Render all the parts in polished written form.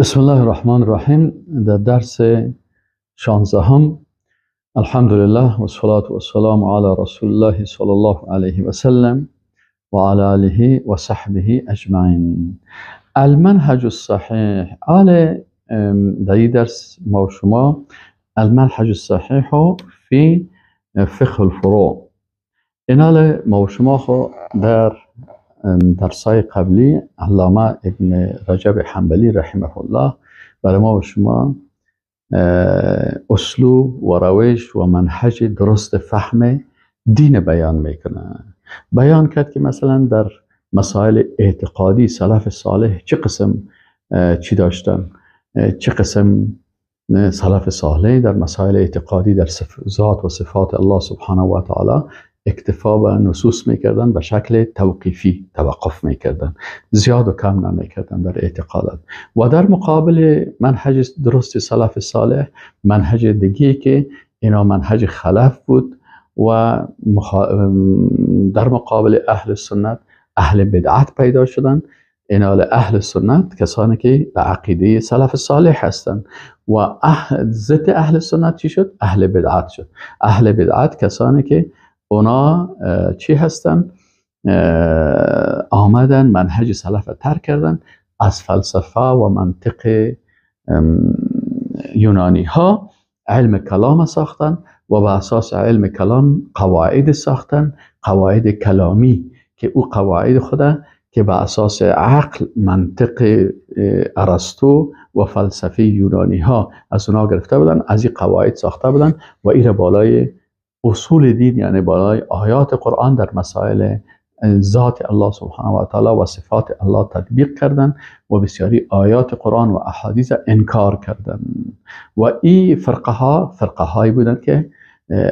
بسم الله الرحمن الرحیم. در درس 16، الحمدلله و الصلاة و السلام علی رسول الله صلی الله علیه و سلم و علی آله و صحبه اجمعین. المنهج الصحیح. آل در این درس ما و شما المنهج الصحیح فی فقه الفروع. اینال ما و شما خو در درسای قبلی علامه ابن رجب حنبلی رحمه الله برای ما و شما اسلوب و روش و منهج درست فهم دین بیان میکنه. بیان کرد که مثلا در مسائل اعتقادی سلف صالح چه قسم چی داشتن، چه قسم سلف صالح در مسائل اعتقادی در ذات و صفات الله سبحانه و تعالی اکتفا به نصوص میکردن، به شکل توقیفی توقف میکردن، زیاد و کم نمیکردن در اعتقادات. و در مقابل منهج درست سلف صالح منهج دیگه که اینا منهج خلف بود و در مقابل اهل سنت اهل بدعت پیدا شدن. اینا اهل سنت کسانی که به عقیده سلف صالح هستند و ضد اهل سنت چی شد؟ اهل بدعت شد. اهل بدعت کسانی که اونا چی هستن؟ آمدن منهج سلف ترک کردن، از فلسفه و منطق یونانی ها علم کلام ساختن و به اساس علم کلام قواعد ساختن، قواعد کلامی که او قواعد خوده که به اساس عقل، منطق ارسطو و فلسفه یونانی ها از اونا گرفته بودن، از این قواعد ساخته بودن و ایره بالای اصول دین، یعنی بالای آیات قرآن در مسائل ذات الله سبحانه و تعالی و صفات الله تطبیق کردن و بسیاری آیات قرآن و احادیث انکار کردن. و این فرقه ها فرقه هایی بودن که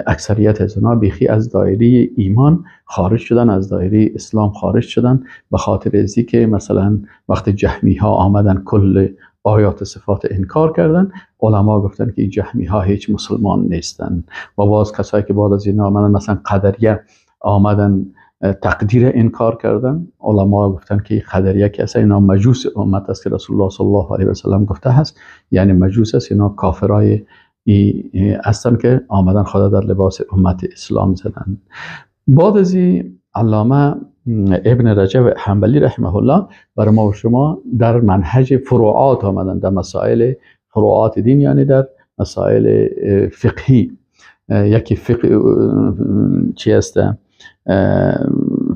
اکثریت از اونا بیخی از دایره ایمان خارج شدن، از دایره اسلام خارج شدن، به خاطر ازی که مثلا وقت جهمی ها آمدن کل آیات صفات انکار کردن، علما گفتن که این جهمی ها هیچ مسلمان نیستن. و باز کسایی که بعد از اینا آمدن، مثلا قدریه آمدن تقدیر انکار کردن، علما گفتن که قدریه که اصلا اینا مجوس امت است که رسول الله صلی الله علیه و سلم گفته هست، یعنی مجوس است، اینا کافرای هستن که آمدن خدا در لباس امت اسلام زدن. بعد از این علامه ابن رجب حنبلی رحمه الله برای ما و شما در منهج فروعات آمدن، در مسائل فروعات دین، یعنی در مسائل فقهی. یکی فقه چی است؟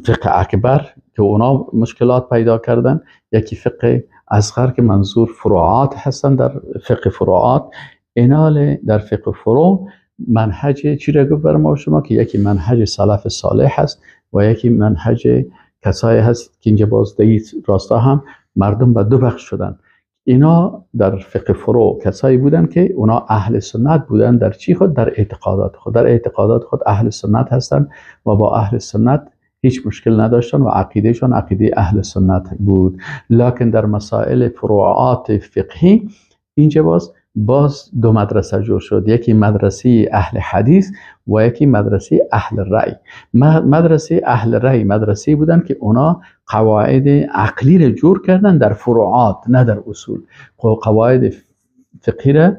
فقه اکبر که اونا مشکلات پیدا کردن، یکی فقه اصغر که منظور فروعات هستن. در فقه فروعات اینال در فقه فروع منهج چی را گفت برای ما و شما که یکی منهج سلف صالح هست و یکی منهج کسایی هست که اینجا باز دهید راستا هم مردم به دو بخش شدن. اینا در فقه فروع کسایی بودن که اونا اهل سنت بودن در چی خود؟ در اعتقادات خود. در اعتقادات خود اهل سنت هستن و با اهل سنت هیچ مشکل نداشتن و عقیدهشان عقیده اهل سنت بود. لکن در مسائل فروعات فقهی اینجا باز دو مدرسه جور شد، یکی مدرسه اهل حدیث و یکی مدرسه اهل رأی. مدرسه اهل رأی مدرسه بودن که اونا قواعد عقلی را جور کردن در فروعات، نه در اصول. قواعد فقهی را،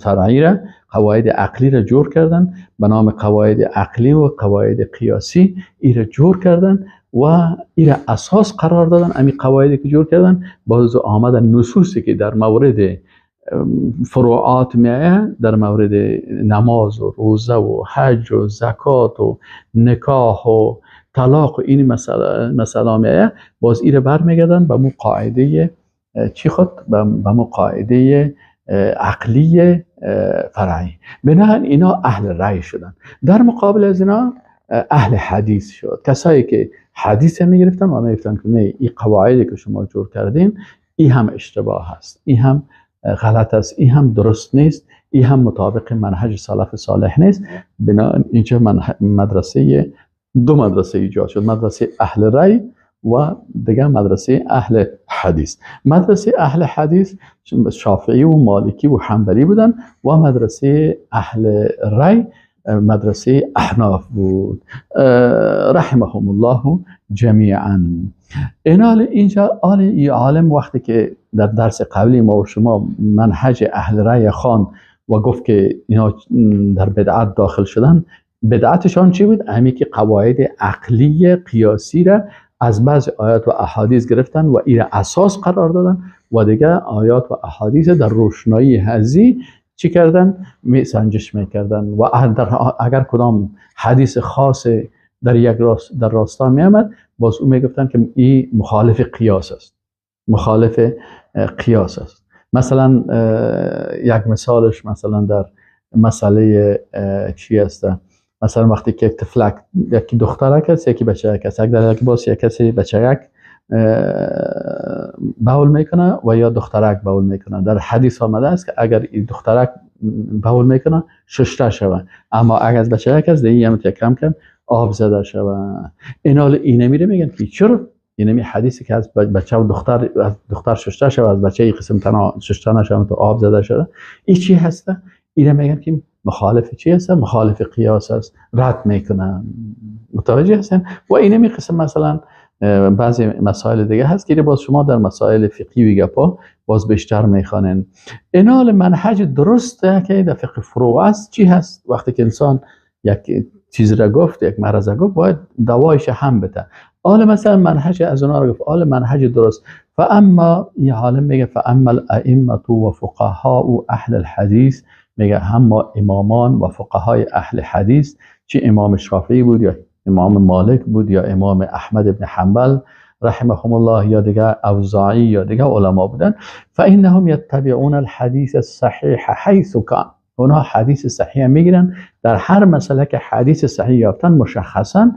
فرعی را، قواعد عقلی را جور کردن به نام قواعد عقلی و قواعد قیاسی، ای را جور کردن و ای را اساس قرار دادن. امی قواعدی که جور کردن باز آمدن نصوصی که در مورد فروعات میایه، در مورد نماز و روزه و حج و زکات و نکاح و طلاق و این مسئله میایه، باز ایره برمیگردن به مو قاعده چی خود؟ به مو قاعده عقلی فرعی. بنابراین اینا اهل رأی شدن. در مقابل از اینا اهل حدیث شد، کسایی که حدیث میگرفتن و میگفتن که نه، این قواعدی که شما جور کردین این هم اشتباه هست، این هم غلط است، این هم درست نیست، این هم مطابق منهج سلف صالح نیست. بنابراین اینجا مدرسه دو مدرسه ایجاد شد، مدرسه اهل رأی و دیگه مدرسه اهل حدیث. مدرسه اهل حدیث شافعی و مالکی و حنبلی بودن و مدرسه اهل رأی مدرسه احناف بود، رحمهم الله جمیعا. اینال اینجا آل عالم وقتی که در درس قبلی ما و شما منهج اهل رأی خواند و گفت که اینا در بدعت داخل شدن، بدعتشان چی بود؟ همی که قواعد عقلی قیاسی را از بعض آیات و احادیث گرفتن و این را اساس قرار دادن و دیگه آیات و احادیث در روشنایی هزی چی کردن؟ می سنجش میکردن و اگر کدام حدیث خاص در یک راست در راستا می آمد، باز او میگفتن که این مخالف قیاس است، مخالف قیاس است. مثلا یک مثالش مثلا در مسئله چی است؟ مثلا وقتی که یک طفلک، یکی دخترک است، یکی بچه است، یک در یک باز یک کسی بچه یک بول میکنه و یا دخترک بول میکنه. در حدیث آمده است که اگر این دخترک بول میکنه ششته شوه، اما اگر از بچه یک است دیگه هم کم کم آب زده شوه. اینال اینه میره میگن که چرا اینمی حدیثی که از بچه و دختر، از دختر ششته شوه، از بچه ای قسم تنها ششته نشوه تو آب زده شده، این چی هسته؟ اینه میگن که مخالف چی هست؟ مخالف قیاس است، رد میکنن. متوجه هستن؟ و اینمی قسم مثلا بعضی مسائل دیگه هست که باز شما در مسائل فقهی و گپا باز بیشتر میخوانین. اینال منهج درسته که در فقه فروع است چی هست؟ وقتی که انسان یک چیز را گفت، یک مرض را گفت، باید دوایش هم بده. آل مثلا منهج از اونها رو گفت، آل منهج درست. فاما یه عالم میگه فاما الائمه و فقهاء و اهل الحدیث، میگه هم امامان و فقهای اهل حدیث، چه امام شافعی بود یا امام مالک بود یا امام احمد بن حنبل رحمهم الله یا دیگه اوزاعی یا دیگه علما بودن، فانهم یتبعون الحدیث الصحیح حیث کان. اونها حدیث صحیح میگیرن در هر مسئله که حدیث صحیح یافتن، مشخصا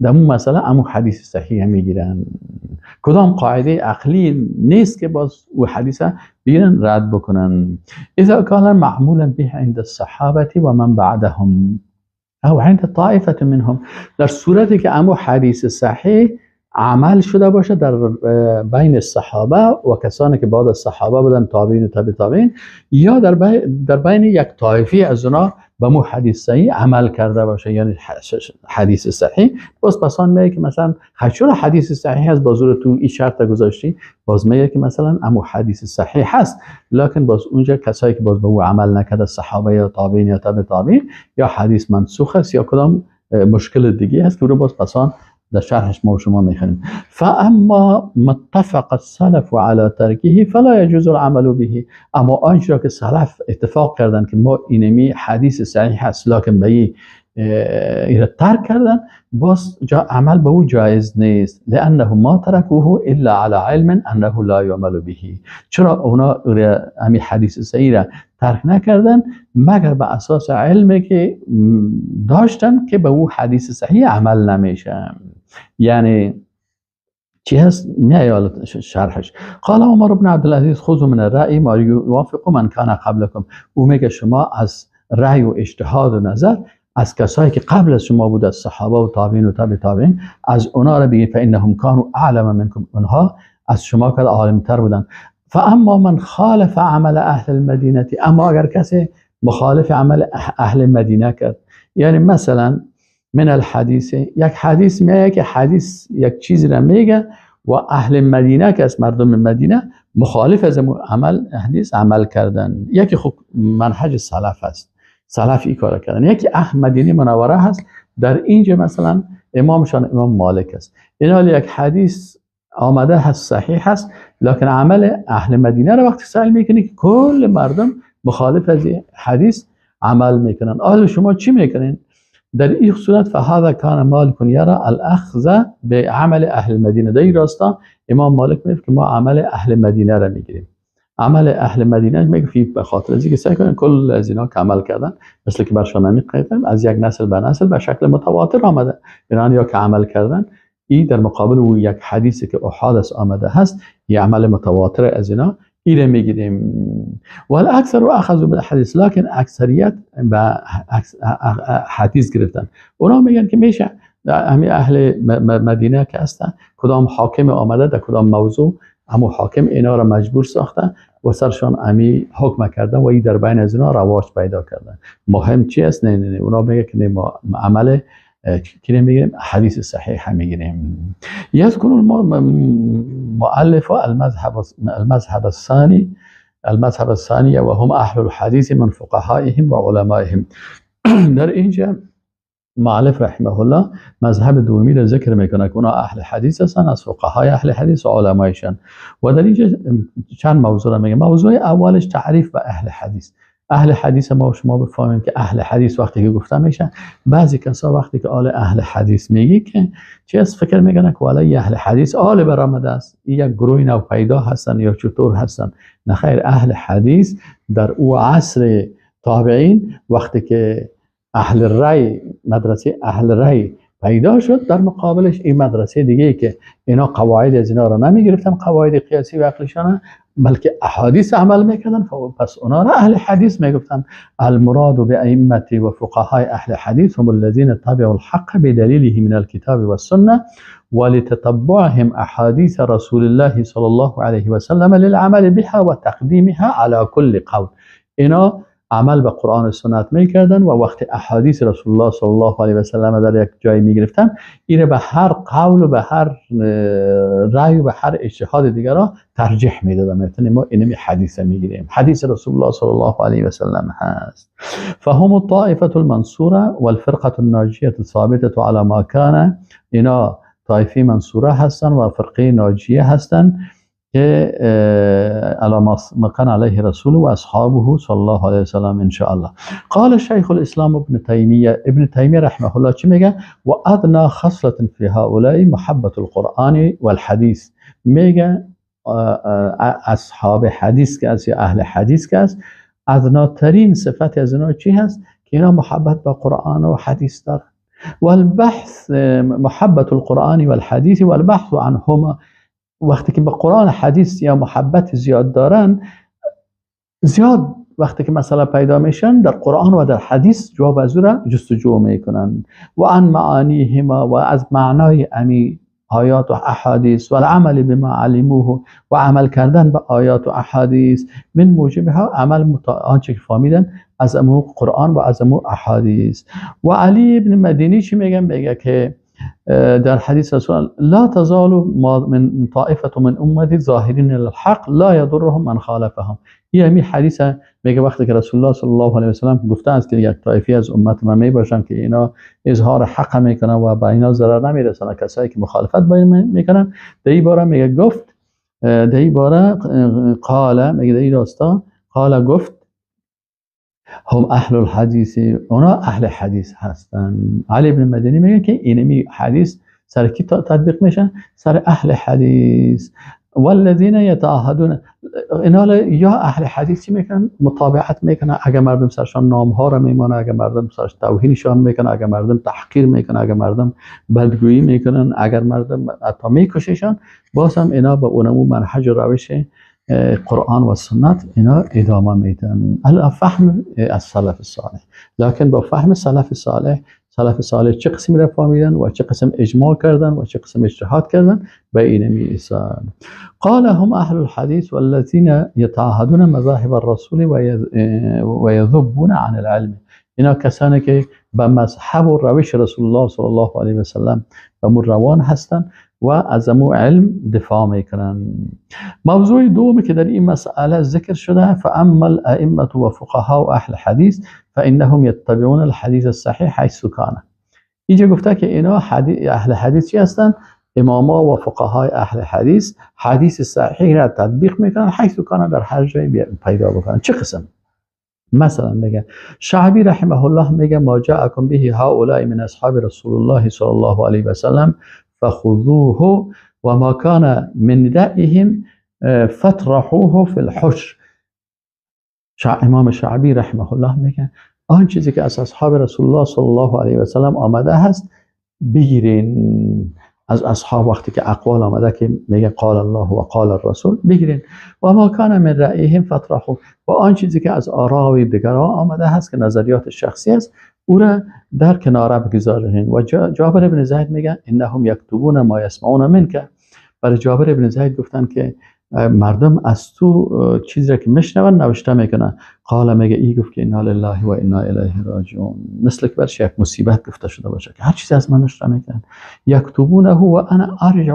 در اون مسئله امو حدیث صحیح میگیرن. کدام قاعده عقلی نیست که باز او حدیث بگیرن رد بکنن. اذا كان معمولا به عند الصحابه و من بعدهم او عند طائفه منهم، در صورتی که امو حدیث صحیح عمل شده باشه در بین صحابه و کسانی که بعد از صحابه بودن، تابعین و تابع تابعین، یا در بین یک طایفه از اونا به مو حدیث صحیح عمل کرده باشه، یعنی حدیث صحیح. باز پسان میگه که مثلا چرا حدیث صحیح هست باز تو این شرط گذاشتی؟ باز میگه که مثلا امو حدیث صحیح هست، لکن باز اونجا کسایی که باز به او عمل نکرده، صحابه یا تابعین یا تابع تابعین، یا حدیث منسوخ است یا کدام مشکل دیگه هست که رو باز پسان در شرحش ما و شما میخونیم. فاما ما اتفق السلف على ترکه فلا يجوز العمل به، اما آنچه را که سلف اتفاق کردن که ما اینمی حدیث صحیح هست لکن به این ترک کردن، باز عمل به او جایز نیست. لانه ما ترکوه الا على علم انه لا يعمل به. چرا اونا همی حدیث صحیح را ترک نکردن مگر به اساس علمی که داشتن که به او حدیث صحیح عمل نمیشه. یعنی چی هست؟ میایه شرحش. قال عمر بن عبدالعزیز خذوا من الرأی ما یوافق من کان قبلکم. او میگه شما از رأی و اجتهاد و نظر از کسایی که قبل از شما بود، از صحابه و تابعین و تابع تابعین، از اونا را بگید فانهم كانوا اعلم منکم، اونها از شما که عالمتر بودن. فاما من خالف عمل اهل المدینه، اما اگر کسی مخالف عمل اهل مدینه کرد، یعنی مثلا من الحدیث، یک حدیث میگه که حدیث یک چیزی را میگه و اهل مدینه که از مردم مدینه مخالف از عمل حدیث عمل کردن. یکی خب منهج سلف است، سلف این کار کردن. یکی اهل مدینه منوره هست، در اینجا مثلا امامشان امام مالک است. این یک حدیث آمده هست صحیح هست، لکن عمل اهل مدینه را وقتی سأل میکنی که کل مردم مخالف از حدیث عمل میکنن، اهل شما چی میکنین؟ در این صورت فهذا کان مالک یرا الاخذ بعمل اهل المدینه. در این راستا امام مالک میگه که ما عمل اهل مدینه را میگیریم. عمل اهل مدینه میگه به خاطر از اینکه سعی کنن کل از اینا که عمل کردن، مثل که برشان نمیقیدن، از یک نسل به نسل به شکل متواتر آمده، اینا یا که عمل کردن، این در مقابل او یک حدیثی که احاد است آمده هست، یه عمل متواتر از اینا ایره میگیریم. والاکثر اخذوا بالحدیث، لکن اکثریت به حدیث گرفتن. اونا میگن که میشه همین اهل مدینه که هستن، کدام حاکم آمده در کدام موضوع، همون حاکم اینا را مجبور ساخته و سرشان امی حکم کردن و این در بین از اینا رواج پیدا کردن. مهم چی است؟ نه نه نه، اونا میگه که ما عمل کی میگیریم؟ حدیث صحیح میگیریم. یذکر المؤلف المذهب الثاني، المذهب الثاني وهم اهل الحديث من فقهائهم وعلمائهم. در اینجا مؤلف رحمه الله مذهب دومی را ذکر میکنه که اونا اهل حدیث هستن، از فقهای اهل حدیث و علمایشن. و در اینجا چند موضوع را میگه. موضوع اولش تعریف به اهل حدیث. اهل حدیث ما شما بفهمیم که اهل حدیث وقتی که گفته میشه، بعضی کسا وقتی که آل اهل حدیث میگی که چیز فکر میکنه که والا اهل حدیث آل برآمده است، یک گروه نو پیدا هستن یا چطور هستن. نه خیر، اهل حدیث در او عصر تابعین وقتی که اهل رای، مدرسه اهل رای پیدا شد، در مقابلش این مدرسه دیگه که اینا قواعد از اینا را نمیگرفتن، قواعد قیاسی و عقلیشان، بلکه احادیث عمل میکردن، پس اونا را اهل حدیث میگفتن. المراد بأئمة و فقهاء اهل حدیث هم الذين تبعوا الحق بدلیله من الكتاب والسنة ولتتبعهم احادیث رسول الله صلی الله علیه وسلم للعمل بها وتقدیمها على كل قول. اینا عمل به قرآن و سنت میکردن و وقتی احادیث رسول الله صلی الله علیه و سلم در یک جای میگرفتن، اینه به هر قول و به هر رأی و به هر اجتهاد دیگر را ترجیح میدادن. یعنی ما اینمی حدیث میگیریم، حدیث رسول الله صلی الله علیه و سلم هست. فهم الطائفة المنصورة والفرقة الناجية الثابتة على ما كان. اینا طایفه منصوره هستن و فرقه ناجیه هستن که على ما كان عليه رسول و اصحابه صلی الله علیه وسلم ان شاء الله. قال شیخ الاسلام ابن تیمیه، ابن تیمیه رحمه الله چی میگه؟ و ادنى خصلة في هؤلاء محبة القرآن والحديث. میگه اصحاب حدیث که است یا اهل حدیث که است، ادناترین صفت از اینا چی هست؟ که اینا محبت با قرآن و حدیث دارن. والبحث محبة القرآن والحديث والبحث عنهما. وقتی که به قرآن حدیث یا محبت زیاد دارن، زیاد وقتی که مسئله پیدا میشن در قرآن و در حدیث جواب از او را جستجو میکنن. و عن معانیهما، و از معنای امی آیات و احادیث، و العمل بما علموه، و عمل کردن به آیات و احادیث، من موجبها عمل آنچه که فهمیدن از امو قرآن و از امو احادیث. و علی ابن مدینی چی میگه؟ میگه که در حدیث رسول لا تزال من طائفة من امتی ظاهرین الحق لا يضرهم من خالفهم. این همین حدیث میگه وقتی که رسول الله صلی الله علیه و سلم گفته است که یک طایفه از امت من میباشن که اینا اظهار حق میکنن و با اینا ضرر نمیرسنن کسایی که مخالفت با اینا میکنن. در این باره میگه گفت، در این باره قال، میگه در این راستا قال گفت هم اهل الحدیث، اونا اهل حدیث هستن. علی بن مدینی میگه که اینمی حدیث سر کی تطبیق میشه؟ سر اهل حدیث. والذین یتعاهدون، اینا یا اهل حدیث چی میکنن؟ متابعت میکنن. اگه مردم سرشان نام ها رو میمانه، اگه مردم سرش توهینشان میکنن، اگه مردم تحقیر میکنن، اگه مردم بدگویی میکنن، اگر مردم حتی میکششان، باز هم اینا به اونمو منهج و روش قرآن و سنت اینا ادامه میدن. فهم از سلف صالح، لکن با فهم سلف صالح، سلف صالح چه قسمی را فهمیدن و چه قسم اجماع کردن و چه قسم اجتهاد کردن به این میسان. قال هم اهل الحديث والذين يتعهدون مذاهب الرسول ويذبون عن العلم. اینا کسانی که به مذهب و روش رسول الله صلی الله علیه و سلم و روان هستند و از امو علم دفاع میکنن. موضوع دومی که در این مسئله ذکر شده، فاما الائمه و فقهاء اهل الحديث فانهم يتبعون الحديث الصحيح حيث كان. اینجا گفته که اینا اهل حدیث چی هستن؟ اماما و فقهای اهل حدیث حدیث صحیح را تطبیق میکنن حیث کان، در هر جایی پیدا بکنن. چه قسم؟ مثلا میگه شعبی رحمه الله میگه ما جاءکم به هؤلاء من اصحاب رسول الله صلی الله علیه و سلم فخذوه وما كان من رأيهم فاطرحوه في الحجر. امام شعبی رحمه الله میگه آن چیزی که از اصحاب رسول الله صلی الله علیه و سلم آمده هست بگیرین. از اصحاب وقتی که اقوال آمده که میگه قال الله و قال الرسول بگیرین. و ما کان من رأیهم فاطرحوه، و آن چیزی که از آراء دیگران آمده هست که نظریات شخصی است او را در کناره بگذارین. و جابر ابن زید میگه انهم یکتبون ما یسمعون منک. برای جابر ابن زید گفتن که مردم از تو چیزی را که میشنون نوشته میکنن. قال میگه ای گفت که انا لله و انا الیه راجعون، مثل که برش یک مصیبت گفته شده باشه که هر چیزی از من نوشته میکنن. یکتبونه و انا ارجع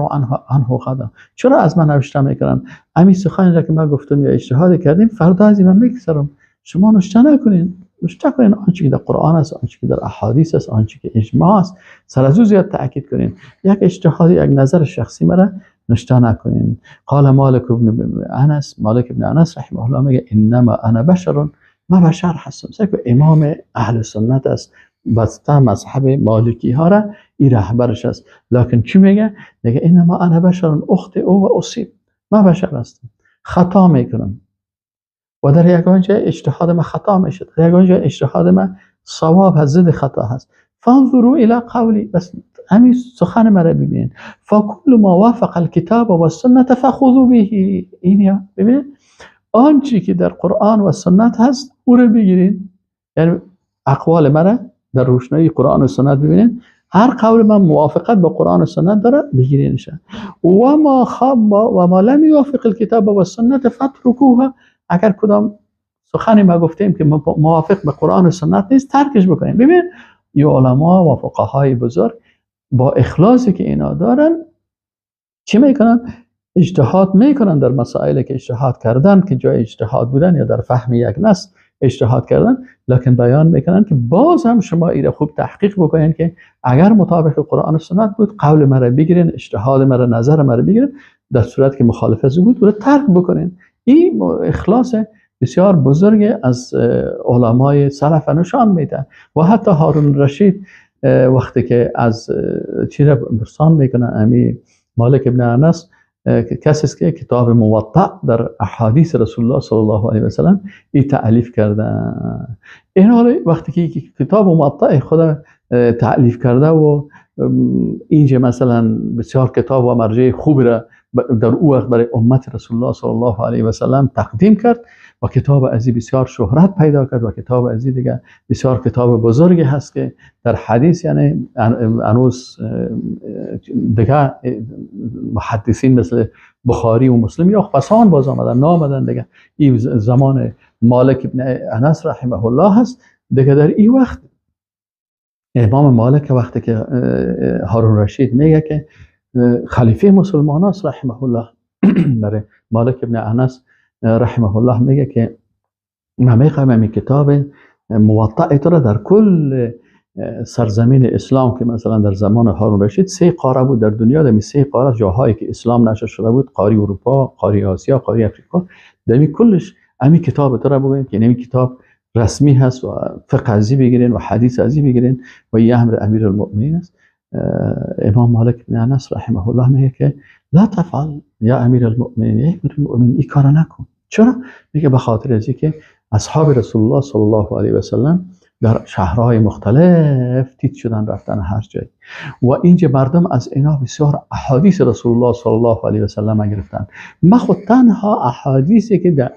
عنه غدا، چرا از من نوشته میکنن؟ امی سخنی را که من گفتم یا اجتهاد کردیم فردا از من میگذرم، شما نوشته نکنین. نوشته کنین آنچه که در قرآن است، آنچه که در احادیث است، آنچه که اجماع است، سر از او زیاد تاکید کنین. یک اجتهاد، یک نظر شخصی مرا نوشته نکنین. قال مالک ابن انس، مالک ابن انس رحمه الله میگه انما انا بشر، ما بشر هستم. سکو امام اهل سنت است، بسته مذهب مالکی ها را این رهبرش است، لکن چی میگه؟ میگه انما انا بشر اخطئ و اصیب، ما بشر هستم، خطا میکنم و در یگان جای اجتهاد ما خطا میشه، در یگان جای اجتهاد ما صواب هست، ضد خطا هست. فانظروا الى قولی، بس همین سخن مرا ببینید. فکل ما وافق الکتاب و السنه فخذوا به. این یا ببینید آنچه که در قرآن و سنت هست او رو بگیرید، یعنی اقوال مرا در روشنایی قرآن و سنت ببینید، هر قول من موافقت با قرآن و سنت داره بگیرینش. و ما خاب و ما لم یوافق الکتاب و السنه فاترکوها، اگر کدام سخنی ما گفتیم که موافق به قرآن و سنت نیست ترکش بکنیم. ببین این علما و فقهای بزرگ با اخلاصی که اینا دارن چی میکنن؟ اجتهاد میکنن در مسائلی که اجتهاد کردن، که جای اجتهاد بودن یا در فهم یک نص اجتهاد کردن، لکن بیان میکنن که باز هم شما ایره خوب تحقیق بکنین که اگر مطابق قرآن و سنت بود قول مرا بگیرین، اجتهاد مرا، نظر مرا بگیرین، در صورت که مخالف از بود او را ترک بکنین. این اخلاص بسیار بزرگ از علمای سلف نشان میده. و حتی هارون رشید وقتی که از چی را برسان میکنه، امی مالک ابن انس کسی است که کتاب موطأ در احادیث رسول الله صلی الله علیه و سلم ای تألیف کرده. این حال وقتی که کتاب موطأ خود تألیف کرده و اینجا مثلا بسیار کتاب و مرجع خوبی را در او وقت برای امت رسول الله صلی الله علیه و سلم تقدیم کرد و کتاب ازی بسیار شهرت پیدا کرد و کتاب ازی دیگه بسیار کتاب بزرگی هست که در حدیث، یعنی هنوز دیگه محدثین مثل بخاری و مسلم یا پسان باز آمدن نامدن دیگه، این زمان مالک ابن انس رحمه الله هست دیگه. در این وقت امام مالک وقتی که هارون رشید میگه که خلیفه مسلمان است رحمه الله، برای مالک ابن انس رحمه الله میگه که من میخوایم این کتاب موطأ تو را در کل سرزمین اسلام که مثلا در زمان هارون رشید 3 قاره بود در دنیا، در 3 قاره جاهایی که اسلام نشر شده بود، قاره اروپا، قاره آسیا، قاره افریقا، در این کلش همین کتاب تو را بگویم که این کتاب رسمی هست و فقه ازی بگیرین و حدیث ازی بگیرین و یه امر امیرالمؤمنین است. امام مالک بن انس رحمه الله میگه که لا تفعل یا امیرالمؤمنین، یا امیرالمؤمنین این کارو نکن. چرا؟ میگه به خاطر از اینکه اصحاب رسول الله صلی الله علیه و سلم در شهرهای مختلف تیت شدن رفتن هر جای و اینجا مردم از اینا بسیار احادیث رسول الله صلی الله علیه و سلم گرفتن. ما خود تنها احادیثی که در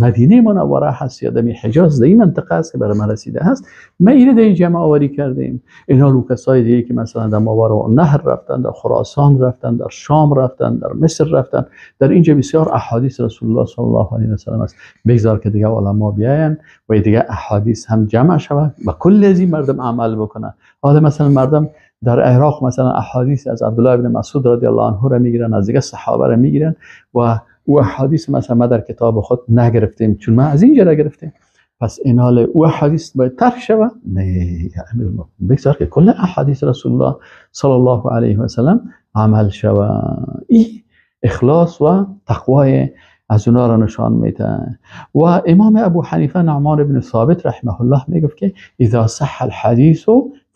مدینه منوره هست یا در حجاز در این منطقه است که برای ما رسیده هست، ما اینو در این جمع آوری کردیم. اینا لوکسای دیگه که مثلا در ماوراء النهر رفتن، در خراسان رفتن، در شام رفتن، در مصر رفتن، در اینجا بسیار احادیث رسول الله صلی الله علیه و سلم است. بگذار که دیگه علما بیاین و دیگه احادیث هم جمع شود و کل از این مردم عمل بکنن. حالا مثلا مردم در عراق مثلا احادیث از عبدالله بن مسعود رضی الله عنه را میگیرن، از دیگه صحابه را میگیرن و او حدیث مثلا ما در کتاب خود نگرفتیم چون ما از اینجا نگرفتیم. پس این حال او حدیث باید ترک شود؟ نه، بگذار که کل احادیث رسول الله صلی الله علیه و سلم عمل شود. این اخلاص و تقوای از اونا را نشان میده. و امام ابو حنیفه نعمان بن ثابت رحمه الله میگفت که اذا صح الحدیث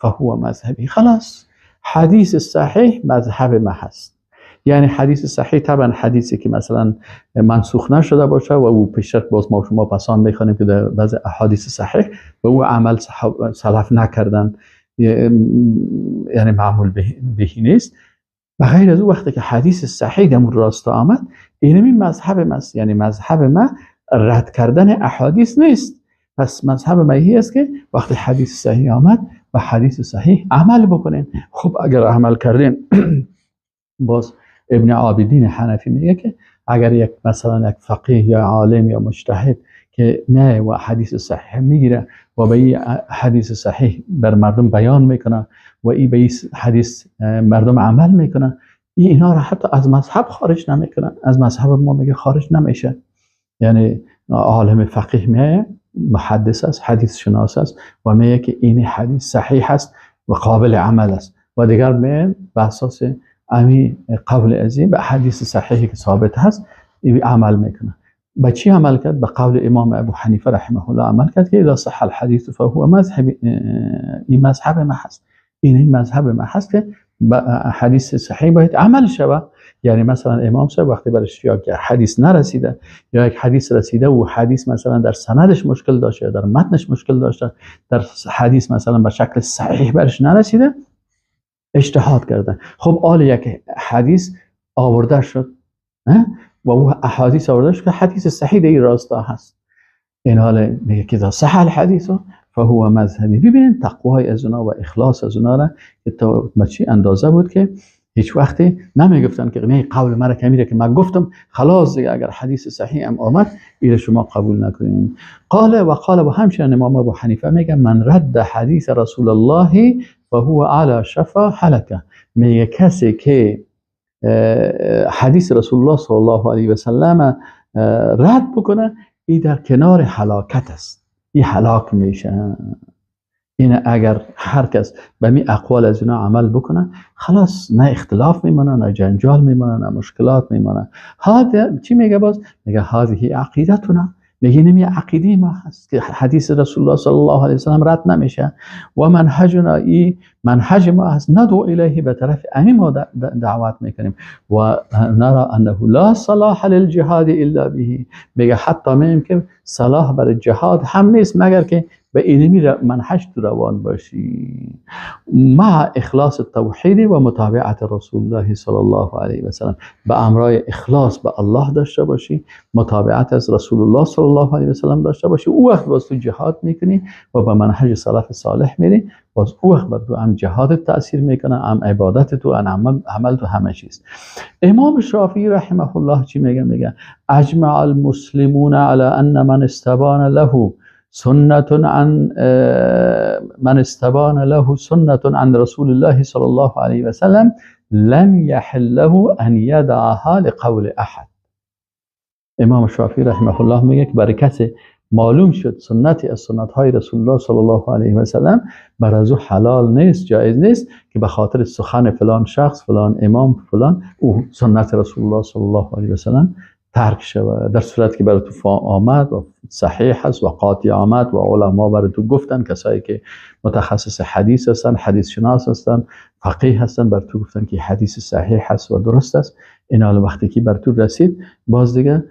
فهو مذهبی. خلاص حدیث صحیح مذهب ما هست. یعنی حدیث صحیح طبعا حدیثی که مثلا منسوخ نشده باشه و او پیشتر باز ما شما پسان میخوانیم که در بعض احادیث صحیح و او عمل سلف نکردن، یعنی معمول بهی نیست. و غیر از او وقتی که حدیث صحیح در راستا آمد، اینمی مذهب ماست. یعنی مذهب ما رد کردن احادیث نیست. پس مذهب ما این است که وقتی حدیث صحیح آمد و حدیث صحیح عمل بکنین. خب اگر عمل کردین، باز ابن عابدین حنفی میگه که اگر یک مثلا یک فقیه یا عالم یا مجتهد که میه و حدیث صحیح میگیره و به این حدیث صحیح بر مردم بیان میکنه و این به این حدیث مردم عمل میکنه، اینا را حتی از مذهب خارج نمیکنه، از مذهب ما میگه خارج نمیشه. یعنی عالم فقیه میه، محدث است، حدیث شناس است و میگه که این حدیث صحیح است و قابل عمل است و دیگر میه به اساس امی قول ازی به حدیث صحیحی که ثابت هست عمل میکنه. به چی عمل کرد؟ به قول امام ابو حنیفه رحمه الله عمل کرد که اذا صح الحدیث فهو مذهب، این مذهب ما هست، این مذهب ما هست که حدیث صحیح باید عمل شود. یعنی مثلا امام صاحب وقتی برش یا حدیث نرسیده یا یک حدیث رسیده و حدیث مثلا در سندش مشکل داشته یا در متنش مشکل داشته، در حدیث مثلا به شکل صحیح برش نرسیده، اجتهاد کرده. خب آل یک حدیث آورده شد و او احادیث آورده شد که حدیث صحیح در راستا هست. این حال میگه که اذا صح الحدیث فهو مذهبی. ببینید تقوای از اونا و اخلاص از اونا را که تا چی اندازه بود که هیچ وقتی نمیگفتن که نه قول مرا کمیره که من گفتم خلاص دیگه، اگر حدیث صحیح هم آمد ایره شما قبول نکنین. قال و قال و همچنین امام ابو حنیفه میگه من رد حدیث رسول الله فهو علی شفا هلکه. میگه کسی که حدیث رسول الله صلی الله علیه و سلم رد بکنه، ای در کنار هلاکت است، ای هلاک میشه. این اگر هر کس به می اقوال از اینا عمل بکنه، خلاص نه اختلاف میمونه، نه جنجال میمونه، نه مشکلات میمونه. هذا چی میگه باز؟ میگه هذه عقیدتنا، میگه نمی عقیده ما هست که حدیث رسول الله صلی الله علیه و سلم رد نمیشه و منهجنا، ای منهج ما هست، ندعو الیه، به طرف امی ما دعوت میکنیم و نرى انه لا صلاح للجهاد الا به. میگه حتی میگیم که صلاح برای جهاد هم نیست مگر که به اینمی منهج تو روان باشی، مع اخلاص التوحید و متابعت رسول الله صلی الله علیه و سلم. به امرای اخلاص به الله داشته باشی، متابعت از رسول الله صلی الله علیه و سلم داشته باشی، او وقت باز تو جهاد میکنی و به منهج سلف صالح میری، باز او وقت بر تو هم جهاد تاثیر میکنه، هم عبادت تو، هم عمل تو، همه چیز. امام شافعی رحمه الله چی میگه؟ میگه اجمع المسلمون علی ان من استبان له سنة عن من استبان له سنة عن رسول الله صلى الله عليه وسلم لم يحل له أن يدعها لقول أحد. امام شافعی رحمه الله میگه که برای کسی معلوم شد سنتی از سنت های رسول الله صلی الله علیه و سلم، بر از او حلال نیست، جایز نیست که به خاطر سخن فلان شخص، فلان امام، فلان، او سنت رسول الله صلی الله علیه و سلم ترک شود. در صورت که برای تو آمد و صحیح است و قاطع آمد و علما برای تو گفتن، کسایی که متخصص حدیث هستن، حدیث شناس هستن، فقیه هستن، بر تو گفتن که حدیث صحیح هست و درست است. این حال وقتی که بر تو رسید، باز دیگه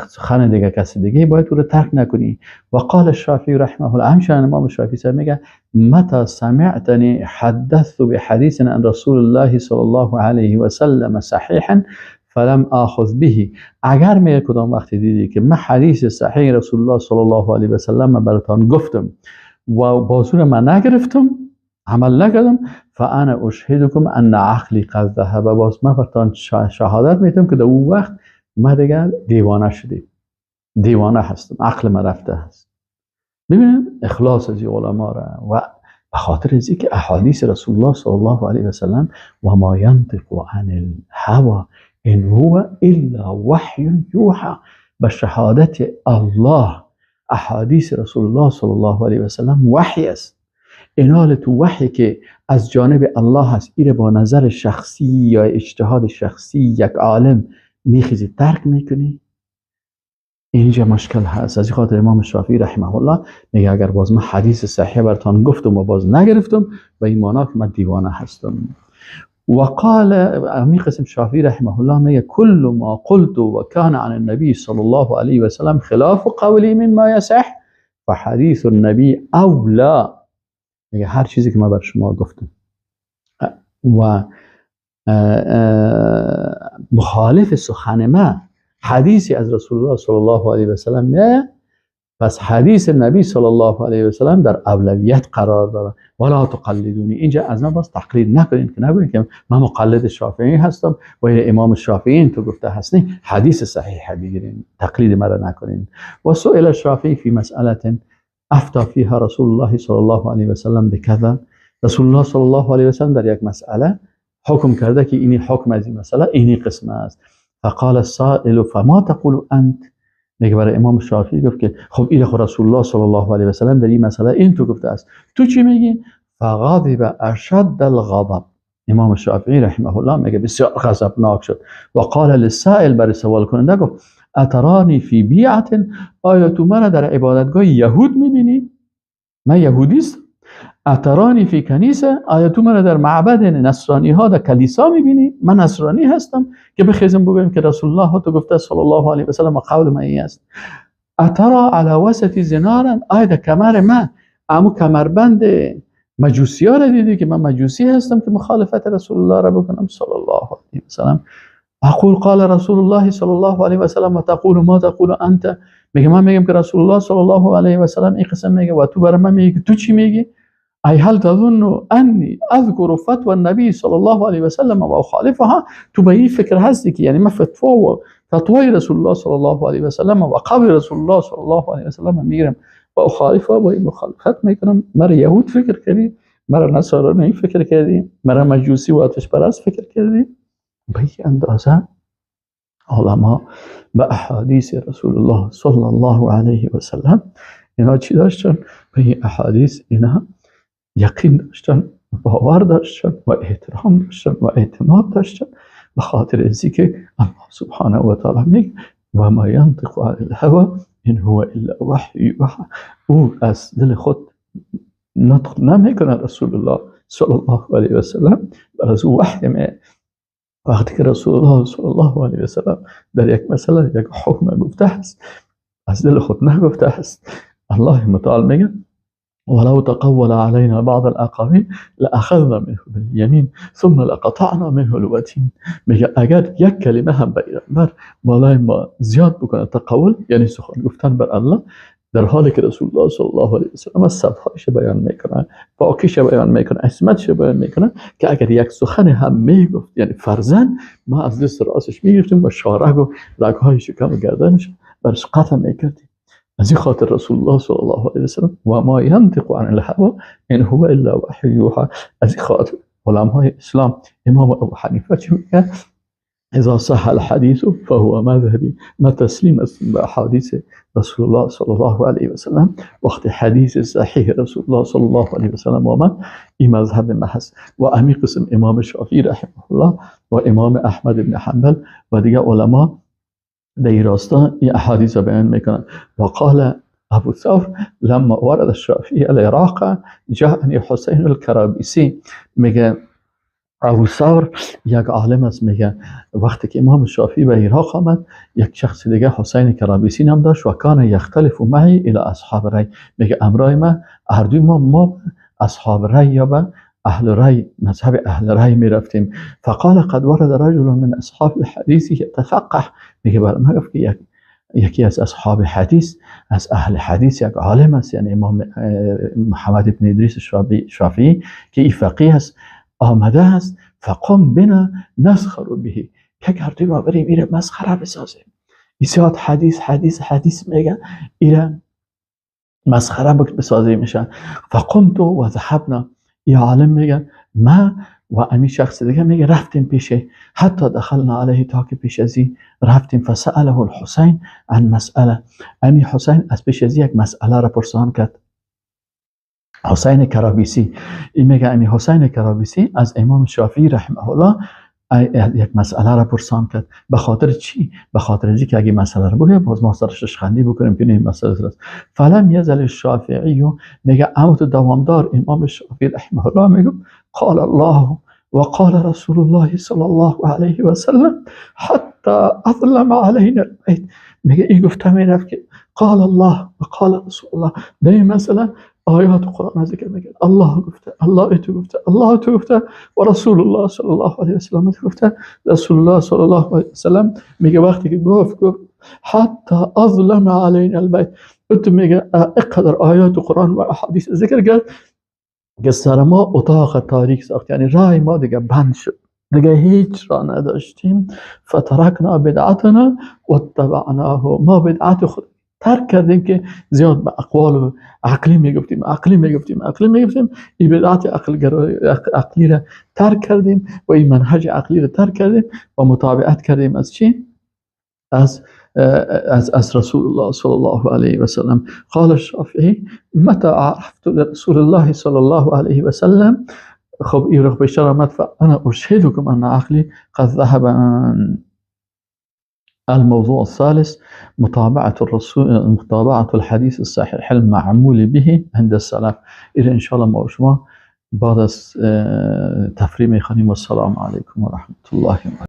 سخن دیگه کسی دیگه باید او رو ترک نکنی. و قال الشافعی رحمه الله، همچنین امام شافعی صاحب میگه متى سمعتنی حدثت بحدیث عن رسول الله صلی الله علیه و سلم صحیحا فلم آخذ به. اگر میگه کدام وقتی دیدی که من حدیث صحیح رسول الله صلی الله علیه و سلم براتان گفتم و بازور من نگرفتم، عمل نکردم، فانا اشهدکم ان عقلی قد ذهب، باز من براتان شهادت میتم که در اون وقت من دیگه دیوانه شدیم، دیوانه هستم، عقل من رفته هست. ببینید اخلاص از علما را و به خاطر از اینکه احادیث رسول الله صلی الله علیه و سلم و ما ینطق عن الهوى ان هو الا وحی یوحى، به شهادت الله احادیث رسول الله صلی الله علیه و سلم وحی است. این تو وحی که از جانب الله هست، ایره با نظر شخصی یا اجتهاد شخصی یک عالم میخیزی ترک میکنی، اینجا مشکل هست. از این خاطر امام شافعی رحمه الله میگه اگر باز من حدیث صحیح براتان گفتم و باز نگرفتم، به این معنا که من دیوانه هستم. و قال امی قسم شافعی رحمه الله میگه كل ما قلت و كان عن النبي صلی الله علیه و سلم خلاف قولی مما یصح فحدیث النبی اولا. میگه هر چیزی که من بر شما گفتم و مخالف سخن ما حدیثی از رسول الله صلی الله علیه و سلم میه، پس حدیث نبی صلی الله علیه و سلم در اولویت قرار داره. ولا تقلدونی، اینجا از من باز تقلید نکنید که نگویید که من مقلد شافعی هستم و امام شافعی تو گفته هست. نه، حدیث صحیح بگیرین، تقلید مرا نکنین. و سئل الشافعی فی مسئله افتا فیها رسول الله صلی الله علیه و سلم بکذا. رسول الله صلی الله علیه و سلم در یک مسئله حکم کرده که اینی حکم از این مسئله اینی قسم است. فقال السائل فما تقول انت؟ میگه برای امام شافعی گفت که خب این خود رسول الله صلی الله علیه و سلم در این مسئله این تو گفته است، تو چی میگی؟ فغضب اشد الغضب. امام شافعی رحمه الله میگه بسیار غضبناک شد. و قال للسائل، برای سوال کننده گفت اترانی فی بیعه، آیا تو مرا در عبادتگاه یهود میبینی؟ من یهودی است. اترانی فی کنیسه، آیا تو مرا در معبد نصرانی ها در کلیسا میبینی؟ من نصرانی هستم که بخیزم بگویم که رسول الله تو گفته صلی الله علیه و سلم و قول من این است. اترا علی وسط زنارا، آیا در کمر من امو کمربند مجوسی ها را دیدی که من مجوسی هستم که مخالفت رسول الله را بکنم صلی الله علیه و سلم؟ اقول قال رسول الله صلی الله علیه و سلم و تقول ما تقول انت. میگه من میگم که رسول الله صلی الله علیه و سلم این قسم میگه و تو برای من میگی تو چی میگی؟ ای هل تظن انی اذکر فتوى النبی صلی الله علیه و سلم و اخالفها؟ تو به این فکر هستی که یعنی من فتوا و فتوای رسول الله صلی الله علیه و سلم و قول رسول الله صلی الله علیه و سلم میگیرم و اخالفها، با این مخالفت میکنم. مرا یهود فکر کردی، مرا نصرانی فکر کردی، مرا مجوسی و آتش پرست فکر کردی. به این اندازه علما به احادیث رسول الله صلی الله علیه و سلم اینا چی داشتن؟ به این احادیث اینا یقین داشتن، باور داشتن و احترام داشتن و اعتماد داشتن، به خاطر ازی که الله سبحانه و تعالی میگه و ما ینطق عن الهوى ان هو الا وحی یوحى. او از دل خود نطق نمیکنه رسول الله صلی الله علیه و سلم، بل از او وحی می. وقتی که رسول الله صلی الله علیه و سلم در یک مسئله یک حکم گفته است، از دل خود نگفته است. الله متعال میگه ولو تقول علينا بعض الأقاويل لأخذنا منه باليمين ثم لقطعنا منه الوتين. میگه اگر یک کلمه هم به پیغمبر بالای ما زیاد بکنه، تقول یعنی سخن گفتن بر الله، در حالی که رسول الله صلی الله علیه و سلم از صفهایش بیان میکنه، پاکیش بیان میکنه، عصمتش بیان میکنه، که اگر یک سخن هم میگفت یعنی فرزن ما از دست راستش میگرفتیم و شارع و رگهای شکم و گردنش برش قطع میکردیم. از این خاطر رسول الله صلی الله علیه و سلم و ما ینطق عن الهوى ان هو الا وحی یوحى. از این خاطر علمای اسلام امام ابو حنیفه چی میگه؟ اذا صح الحديث فهو مذهبي. ما تسلیم است به احادیث رسول الله صلی الله علیه و سلم. وقتی حدیث صحیح رسول الله صلی الله علیه و سلم آمد، این مذهب ما هست. و امی قسم امام شافعی رحمه الله و امام احمد بن حنبل و دیگه علما در این راستا این احادیث را بیان میکنن. و قال ابو ثور لما ورد الشافعی العراق جاءني حسین الکرابیسی. میگه ابو ثور یک عالم است، میگه وقتی که امام شافعی به عراق آمد، یک شخص دیگه حسین کرابیسی نام داشت و کان یختلف معی الی اصحاب رای. میگه امرای ما هر دوی ما اصحاب رای یا به اهل رای، مذهب اهل رای میرفتیم. فقال قد ورد رجل من اصحاب الحديث يتفقه. میگه برای ما گفت که یکی از اصحاب حدیث، از اهل حدیث، یک عالم است، یعنی امام محمد بن ادریس شافعی که این فقیه است، آمده است. فقم بنا نسخر به، یک هر دوی ما بریم ایره مسخره بسازیم. ایسیات حدیث حدیث حدیث میگه، ایره مسخره بسازیم میشن. فقمت و ذهبنا. این عالم میگه ما و امی شخص دیگه میگه رفتیم پیشه، حتی دخلنا علیه، تا که پیش ازی رفتیم. فسأله الحسین عن مسئله. امی حسین از پیش ازی یک مسئله را پرسان کرد. حسین کرابیسی، این میگه امی حسین کرابیسی از امام شافعی رحمه الله یک مسئله را پرسان کرد. به خاطر چی؟ به خاطر ازی که اگه مسئله را بگه باز ما سرش شخندی بکنیم که این مسئله است. فلم یزل الشافعی، میگه اما تو دوامدار امام شافعی رحمه الله میگه قال الله وقال رسول الله صلی الله علیه و سلم حتی اظلم علینا البیت. میگه این گفته میرفت که قال الله و قال رسول الله. در این مسئله آیات قرآن ذکر میکرد، الله گفته، الله تو گفته، الله تو گفته و رسول الله صلی الله علیه و سلم گفته. رسول الله صلی الله علیه و سلم میگه وقتی که گفت حتی اظلم علینا البیت، تو میگه اقدر آیات قرآن و احادیث ذکر کرد که سر ما اتاق تاریک ساخت، یعنی رای ما دیگه بند شد، دیگه هیچ را نداشتیم. فترکنا بدعتنا واتبعناه، ما بدعت خود ترک کردیم که زیاد به اقوال عقلی میگفتیم، عقلی میگفتیم، عقلی میگفتیم. این بدعت عقلی را ترک کردیم و این منهج عقلی را ترک کردیم و متابعت کردیم از چی؟ از از از رسول الله صلی الله علیه و سلم. قال الشافعی متى عرفت رسول الله صلی الله علیه و سلم. خب این رخ بیشتر آمد، فانا اشهدكم ان عقلی قد ذهب. الموضوع الثالث متابعة الرسول، متابعة الحديث الصحيح المعمول به عند السلف. إلى إن شاء الله ما شما بعد از تفریح میخوانیم. والسلام علیکم و رحمة الله و برکاته.